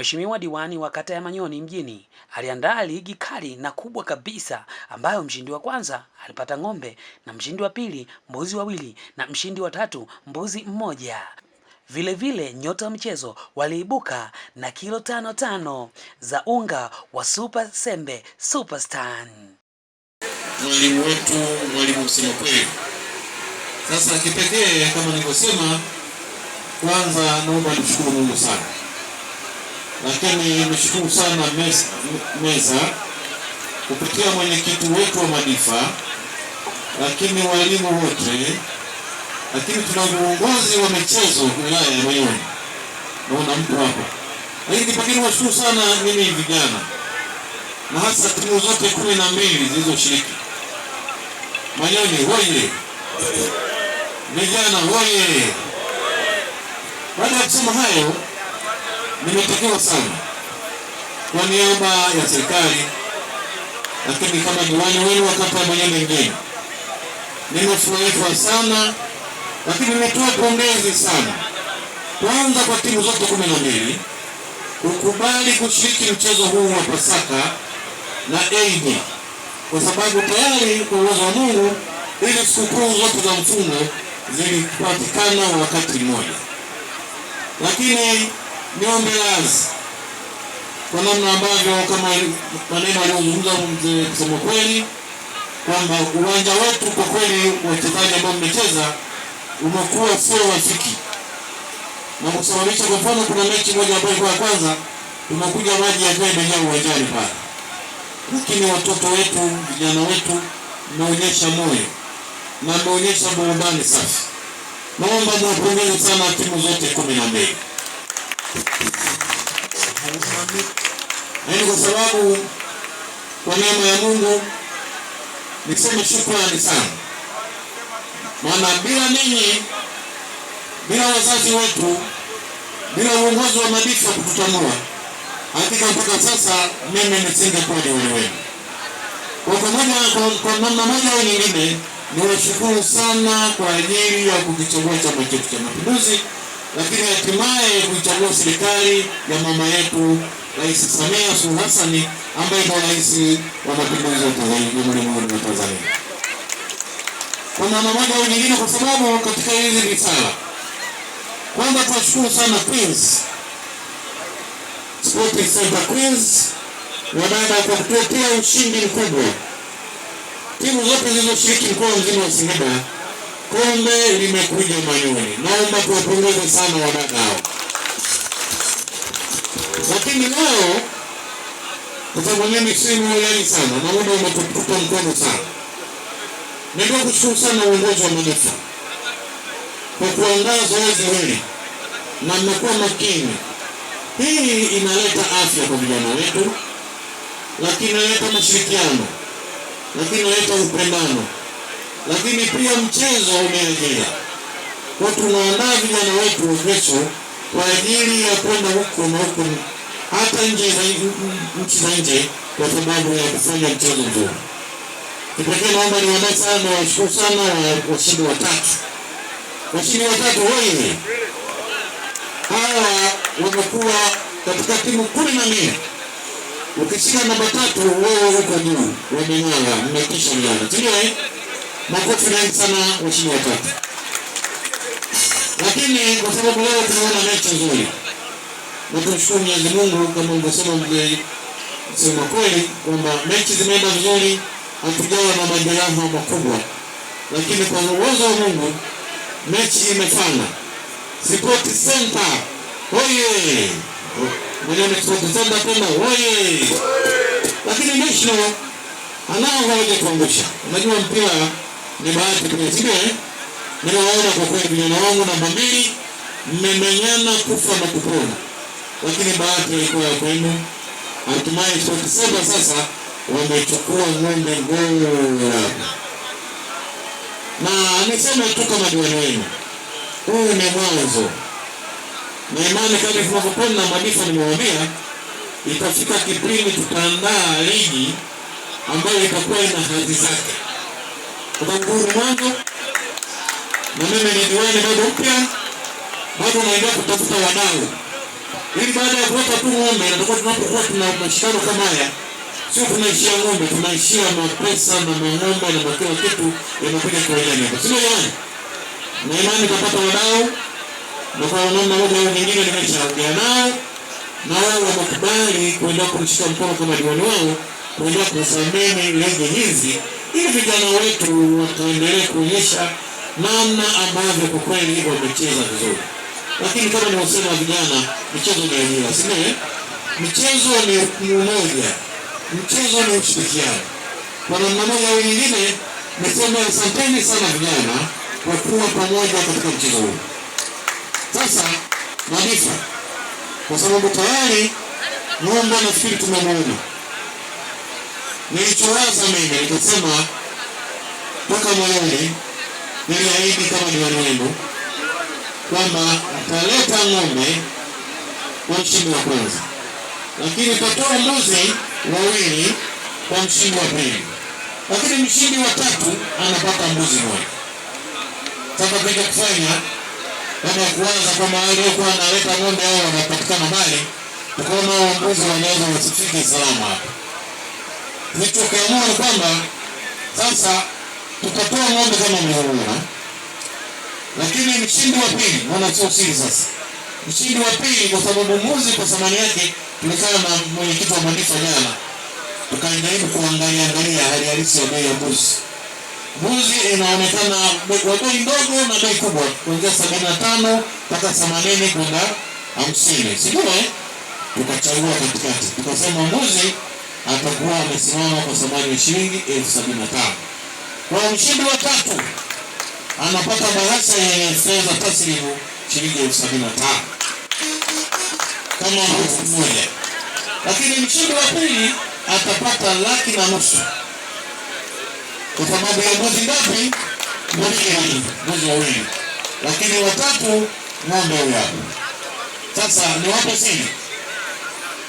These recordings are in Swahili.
Mheshimiwa diwani wa kata ya Manyoni mjini aliandaa ligi kali na kubwa kabisa ambayo mshindi wa kwanza alipata ng'ombe na mshindi wa pili mbuzi wawili na mshindi wa tatu mbuzi mmoja. Vile vile nyota wa mchezo waliibuka na kilo tano tano za unga wa Super Sembe Superstar. Mwalimu wetu, mwalimu msema kweli. Sasa kipekee kama nilivyosema, kwanza naomba nimshukuru Mungu sana, lakini nimshukuru sana meza kupitia mwenyekiti wetu wa Madifa, lakini walimu wote, lakini tuna uongozi wa michezo wilaya ya Manyoni, naona mtu hapa. Lakini kipekee niwashukuru sana mimi vijana na hasa timu zote 12 zilizoshiriki. Manyoni hoye! Vijana hoye! Baada ya kusema hayo, nimetakiwa sana kwa niaba ya serikali, lakini kama diwani wenu wa kata ya Manyoni mjini, nimefurahishwa sana, lakini nimetoa pongezi sana kwanza kwa timu zote 12 kukubali kushiriki mchezo huu wa Pasaka na Eid, kwa sababu tayari kwa uwezo wa Mungu ili sikukuu zote za mfungo zilipatikana wakati mmoja. Lakini niombe radhi kwa namna ambavyo kama maneno aliyozungumza mzee kusema kweli kwamba uwanja wetu kwa kweli wachezaji ambao mmecheza umekuwa sio rafiki na kusababisha, kwa mfano kuna mechi moja ambayo ilikuwa ya kwanza tunakuja maji yakiwa yamejaa uwanjani pale, lakini watoto wetu vijana wetu mmeonyesha moyo na mmeonyesha burudani safi. Naomba niwapongeze sana timu zote 12. Na kwa sababu kwa neema ya Mungu niseme shukrani sana, maana bila ninyi, bila wazazi wetu, bila uongozi wa Madifa kututambua, hakika mpaka sasa mimi nisingekuwa diwani wenu. Kwa namna moja au nyingine, niwashukuru sana kwa ajili ya kukichagua Chama chetu cha Mapinduzi, lakini hatimaye kuichagua serikali ya mama yetu Rais Samia Suluhu Hassan ambaye ndio rais wa mapinduzi ya Tanzania, Jamhuri ya Muungano wa Tanzania. Kwa namna moja au nyingine, kwa sababu katika hizi risala, kwanza tunashukuru sana Queens Sporting Center Queens wadada kwa kutuletea ushindi mkubwa. Timu zote zilizoshiriki mkoa mzima wa Singida, kombe limekuja Manyoni. Naomba tuwapongeze sana wadada hao. Lakini leo kwa sababu mimi si mweledi sana na muda umetupa mkono sana, naomba kushukuru sana uongozi wa Madifa kwa kuandaa zoezi hili na mmekuwa makini. Hii inaleta afya kwa vijana wetu, lakini inaleta mashirikiano, lakini inaleta upendano, lakini pia mchezo umeajira. Kwa tunaandaa vijana wetu wa kesho kwa ajili ya kwenda huko na huko, hata nje za nchi za nje, kwa sababu ya kufanya mchezo mzuri. Kipekee naomba niwaombe sana, washukuru sana washindi watatu. Washindi watatu wengi hawa wamekuwa katika timu 12. Ukishika namba 3 wewe uko juu, wamenyala, mmetisha vijana. Si ndio? Makofi mengi sana washindi watatu. Lakini kwa sababu leo tunaona mechi nzuri, na tumshukuru Mwenyezi Mungu kama ulivyosema mzee sema kweli kwamba mechi zimeenda vizuri, hatujawa na majeraha makubwa, lakini kwa uwezo wa Mungu mechi imefana. Sport Center oye! Manyoni Sport Center tena oye! Lakini National anao hawaja kuangusha. Unajua mpira ni bahati pia, si ndio? Niliwaona kwa kweli vijana wangu namba 2 mmemenyana kufa na kupona, lakini bahati ilikuwa ya kwenu. Hatimaye Sport Center sasa wamechukua ng'ombe bora. Na niseme tu kama diwani wenu, huu ni mwanzo, na imani kama tunavyokwenda Madifa, nimewaambia itafika kipindi tutaandaa ligi ambayo itakuwa ina hadhi zake. Kwa sababu huu ni mwanzo, na mimi ni diwani bado mpya, bado naendelea kutafuta wadau. Ili baada ya kuleta tu ng'ombe, na tunapokuwa tuna mashindano kama haya, sio tunaishia ng'ombe, tunaishia mapesa na mang'ombe na kila kitu yanakuja kiwanjani hapa, sio jamani? Na imani tutapata wadau, na kwa namna moja au nyingine nimeshaongea nao na wao wamekubali kuendelea kunishika mkono kama diwani wao kuendelea kudhamini ligi hizi ili vijana wetu wakaendelee kuonyesha namna ambavyo kwa kweli wamecheza vizuri. Lakini kama nilivyosema, vijana, michezo ni ajira, si ndio? Michezo ni umoja, mchezo ni ushirikiano. Kwa namna moja au nyingine, niseme asanteni sana vijana kwa kuwa pamoja katika mchezo huu. Sasa Manifa, kwa sababu tayari ng'ombe nafikiri tumemwona. Nilichowaza mimi nikasema toka moyoni, niliahidi kama diwani wenu kwamba nitaleta ng'ombe kwa mshindi wa kwanza, lakini nitatoa mbuzi wawili kwa mshindi wa pili, lakini mshindi wa tatu anapata mbuzi mmoja. Sasa tunaenda kufanya baada ya kuanza kwamba waliokuwa wanaleta ng'ombe hao wanapatikana mbali, tukaona hao mbuzi wanaweza wasifike salama hapa. Tulichokiamua ni kwamba sasa tutatoa ng'ombe kama mlivyoona, lakini mshindi wa pili, naona sio siri sasa, mshindi wa pili, kwa sababu mbuzi kwa thamani yake, tulikaa na mwenyekiti wa Manifa jana, tukajaribu kuangalia angalia hali halisi ya bei ya mbuzi. Mbuzi inaonekana kwa bei ndogo na bei kubwa, kuanzia 75 mpaka 80 kwenda 50, si ndio? Tukachagua katikati, tukasema mbuzi atakuwa amesimama kwa thamani ya shilingi 75,000. Kwa mshindi wa tatu anapata bahasha yenye fedha taslimu shilingi 75,000 kama mbuzi mmoja, lakini mshindi wa pili atapata 150,000 kwa sababu ya mbuzi ngapi? Mbuzi wawili, lakini watatu ng'ombe huyo hapo. Sasa niwape siri,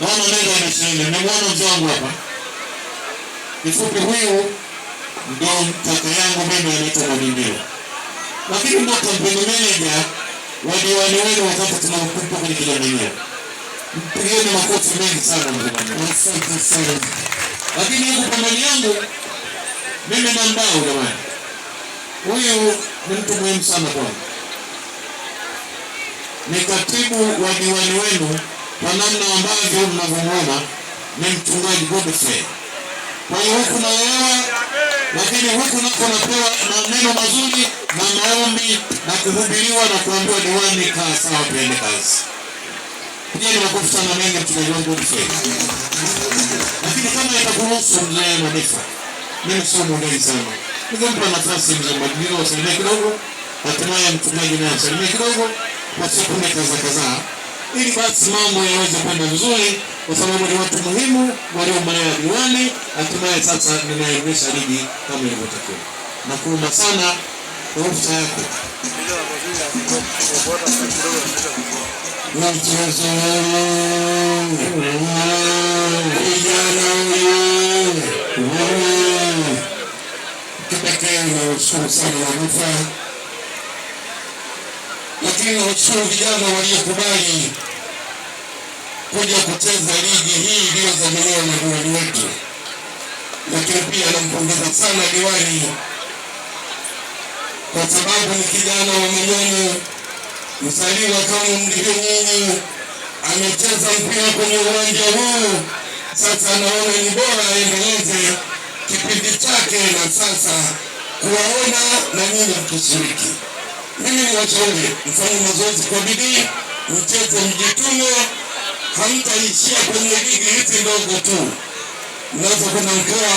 naona meza imesheheni. Nimemwona mzee wangu hapa, kifupi huyu ndio kaka yangu mimi, anaitwa Mwadindilo, lakini ndio kampeni manager wa diwani wenu wakati tunakupa kwenye kinyang'anyiro. Mpigieni makofi mengi sana mzee wangu. Asante sana. Lakini huku pembeni yangu mimi na mdau jamani, huyu ni mtu muhimu sana kwangu, ni katibu wa diwani wenu kwa namna ambavyo mnavyomuona ni mchungaji Godfrey. Kwa hiyo huku naelewa, lakini huku nako napewa maneno mazuri na maombi na kuhubiriwa na kuambiwa diwani, kaa sawa, tuende kazi. Pigeni makofi sana mengi mchungaji wangu Godfrey. Lakini kama itakuruhusu mzee Manifa, mimi sio mwongei sana, ningempa nafasi mzee Mwadindilo asalimie kidogo, hatimaye mchungaji naye asalimie kidogo kwa sekunde kadhaa kadhaa, ili basi mambo yaweze kwenda vizuri, kwa sababu ni watu muhimu waliomlea diwani. Hatimaye sasa ninaendesha ligi kama ilivyotakiwa. Nakuomba sana kwa ruhusa yako. Michezo vijana kipekee nawashukuru sana Manifa, lakini nawashukuru vijana waliokubali kuja kucheza ligi hii iliyodhaminiwa na diwani wetu, lakini pia nampongeza sana diwani kwa sababu ni kijana wa Manyoni, mzaliwa kama mlivyo nyinyi, amecheza mpira kwenye uwanja huu. Sasa naona ni bora aendeleze kipindi chake na sasa kuwaona na nyinyi mkishiriki. Mimi ni washauri mfanye mazoezi kwa bidii, mcheze, mjitume, hamtaishia kwenye ligi hizi ndogo tu. Mnaweza kwenda mkoa,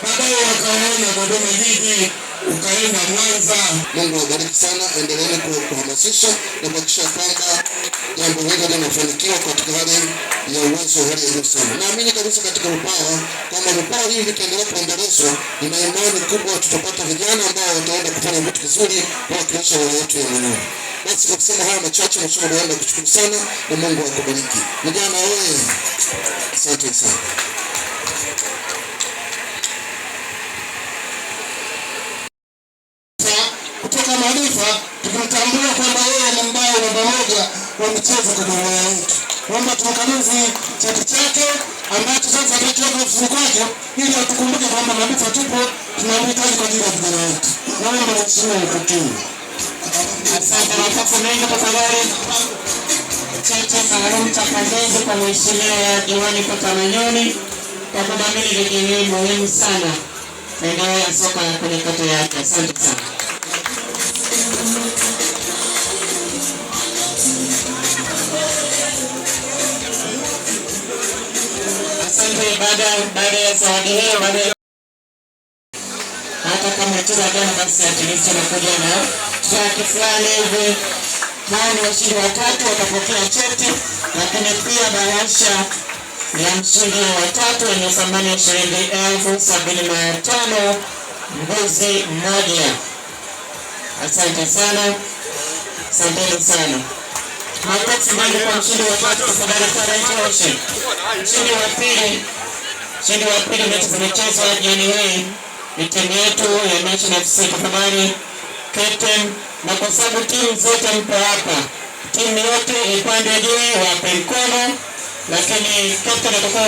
baadaye wakaona Dodoma Jiji, ukaenda Mwanza. Mungu awabariki sana, endeleeni kuhamasisha na kuhakikisha kwamba jambo hili linafanikiwa katika hali ya uwezo wa hali ya juu sana. Naamini kabisa katika Lupawa kwamba Lupawa hii likiendelea kuendelezwa, nina imani kubwa tutapata vijana ambao wataenda kufanya vitu vizuri kuwakilisha wilaya yetu ya Manyoni. Basi kwa kusema haya machache, Mheshimiwa Diwani, nakushukuru sana na Mungu akubariki. Vijana oye! Asante sana. Kutoka Manifa tukimtambua kwamba yeye ni mdau namba moja wa michezo kwenye wilaya yetu. Naomba tumkabidhi cheti chake ambacho sasa atakiweka ofisini kwake ili atukumbuke kwamba kabisa tupo tunamhitaji kwa ajili ya vijana wetu. Naomba mheshimiwa upokee. Asante, makofi mengi tafadhali. Cheti maalum cha pongezi kwa mheshimiwa diwani kata Manyoni kwa kudhamini ligi hii muhimu sana maendeleo ya soka kwenye kata yake. Asante sana. Asante. Baada ya zawadi hiyo, baada ya hata kama mchezo jana, basi at least anakuja na track fulani hivi. Hao ni washindi watatu watapokea cheti, lakini pia bahasha ya mshindi wa tatu yenye thamani ya shilingi 75,000, mbuzi mmoja. Asante sana, asanteni sana. Makofi mengi kwa mshindi wa tatu, tafadhali Talent Ocean. Mshindi wa pili mechi zimechezwa jioni hii ni timu yetu ya Nation FC. Tafadhali captain, na kwa sababu timu zote mpo hapa, timu yote ipande juu, wape mkono, lakini captain atakuwa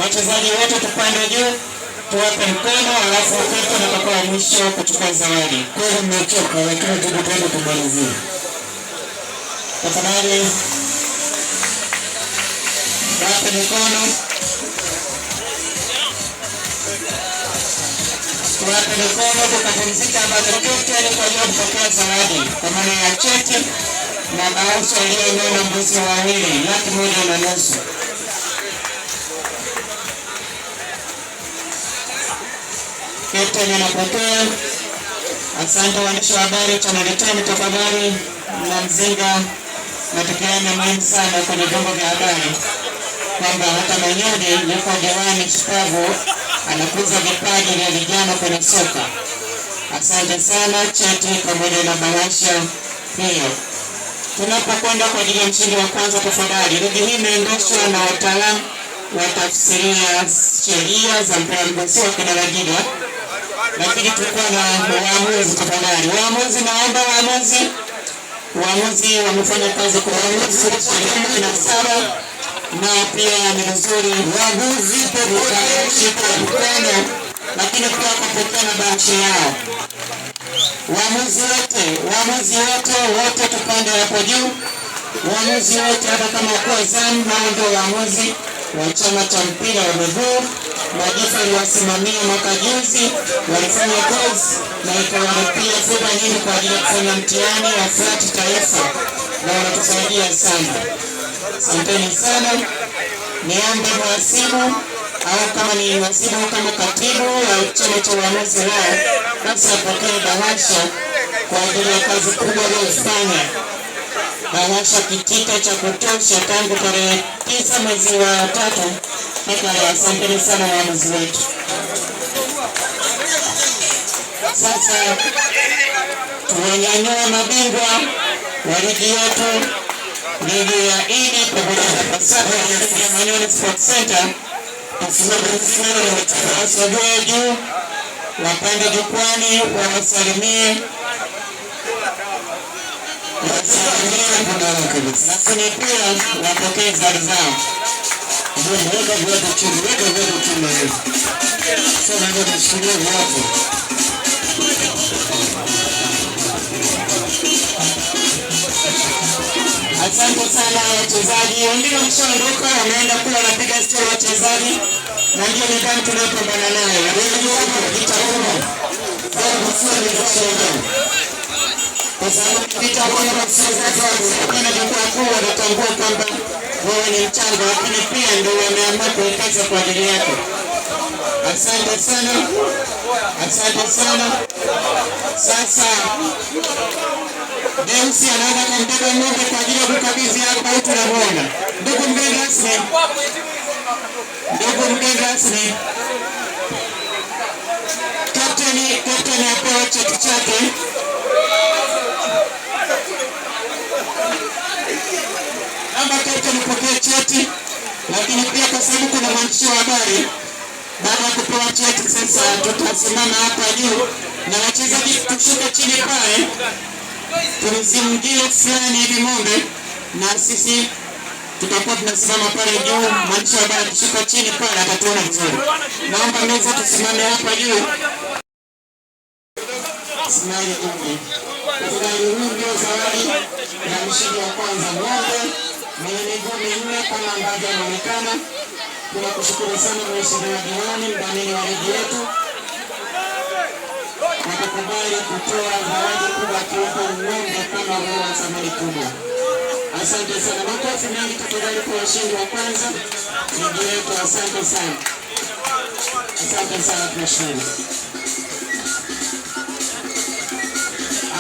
wachezaji wote tupande juu tuwape mkono, alafu captain atakuwa mwisho kuchukua zawadi. Kweli mmechoka, lakini tujitahidi tumalizie. Tafadhali wape mikono, tuwape mikono tukapumzika, ambapo captain kwa ajili ya kupokea zawadi kwa maana ya cheti na bahasha iliyonona mbuzi wawili 150,000. Captain anapokea. Asante waandishi wa habari Channel 10, tafadhali na mzinga matokeo ni muhimu sana kwenye vyombo vya habari kwamba hata Manyoni yuko diwani shupavu anakuza vipaji vya vijana kwenye soka. Asante sana, cheti pamoja na bahasha hiyo. Tunapokwenda kwa ajili ya mshindi wa kwanza, tafadhali, ligi hii imeendeshwa na wataalamu wa tafsiria sheria za mpira wa miguu sio kina Lagida, lakini tulikuwa na waamuzi. Tafadhali waamuzi, naomba waamuzi, waamuzi wamefanya kazi kwa 27 na pia ni vizuri Waamuzi kushika mkono, lakini pia kupokea na bahasha yao. Waamuzi wote, waamuzi wote wote tupande hapo juu. Waamuzi wote hata kama wakuwa zamu, hao ndio waamuzi wa chama cha mpira wa miguu. Majifa aliwasimamia mwaka juzi, walifanya kazi na ikawalipia fedha nyingi kwa ajili ya kufanya mtihani wa flat taifa, na wanatusaidia sana. Asanteni sana. Niombe mhasibu au kama ni mhasibu au kama katibu wa chama cha waamuzi hao, basi apokee bahasha kwa ajili ya kazi kubwa aliyofanya. Bahasha kitita cha kutosha tangu tarehe 9 mwezi wa 3 mpaka leo. Asanteni sana waamuzi wetu. Sasa tuwanyanyue mabingwa wa ligi yetu, ligi ya Idi pamoja na Pasaka ya Manyoni Sports Center. Wasogee juu, wapande jukwani, wawasalimie, lakini pia wapokee zawadi zao. Weka viatu chini, weka viatu chini hivi. Sasa naomba nishikilie viatu. Asante sana wachezaji, wengine wameshaondoka, wameenda kule wanapiga stori wachezaji, na ndio nidhamu tunayopambana nayo. Wengi wapo vita huko. Kwa sababu vita huko wachezaji wa jukwaa kuu wanatambua kwamba wewe ni mchango, lakini pia ndio wameamua kuwekeza kwa ajili yako. Asante sana, asante sana. Sasa Deusi anaweza kumbeba ng'ombe kwa ajili ya kukabidhi hapa au tunamuona. Ndugu mgeni rasmi, ndugu mgeni rasmi, kapteni apewe cheti chake. Naomba kapteni upokee cheti, lakini pia kwa sababu kuna mwandishi wa habari, baada ya kupewa cheti sasa tutasimama hapa juu na wachezaji tushuke chini pale tumzingie fulani hivi ng'ombe. na sisi tutakuwa tunasimama pale juu. Mwandishi wa habari akishuka chini pale atatuona vizuri. Naomba meza tusimame hapa juu. Ismail Umbi. Tafadhali, huu ndio zawadi ya mshindi wa kwanza, ng'ombe mwenye miguu minne kama ambavyo anaonekana. Tunakushukuru sana Mheshimiwa Diwani, mdhamini wa ligi yetu, kwa kukubali kutoa zawadi kubwa akiwepo ng'ombe kama huo wa thamani kubwa. Asante sana, makofi mengi tafadhali kwa washindi wa kwanza ligi yetu. Asante sana, asante sana, tunashukuru.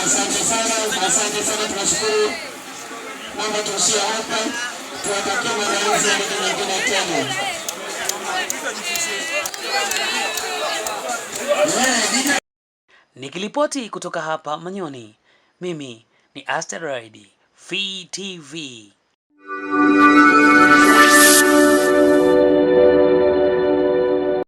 Asante sana, asante sana, tunashukuru. Naomba tuishie hapa, tuwatakie maandalizi ya ligi nyingine tena. Nikiripoti kutoka hapa Manyoni, mimi ni Asteroid VTV.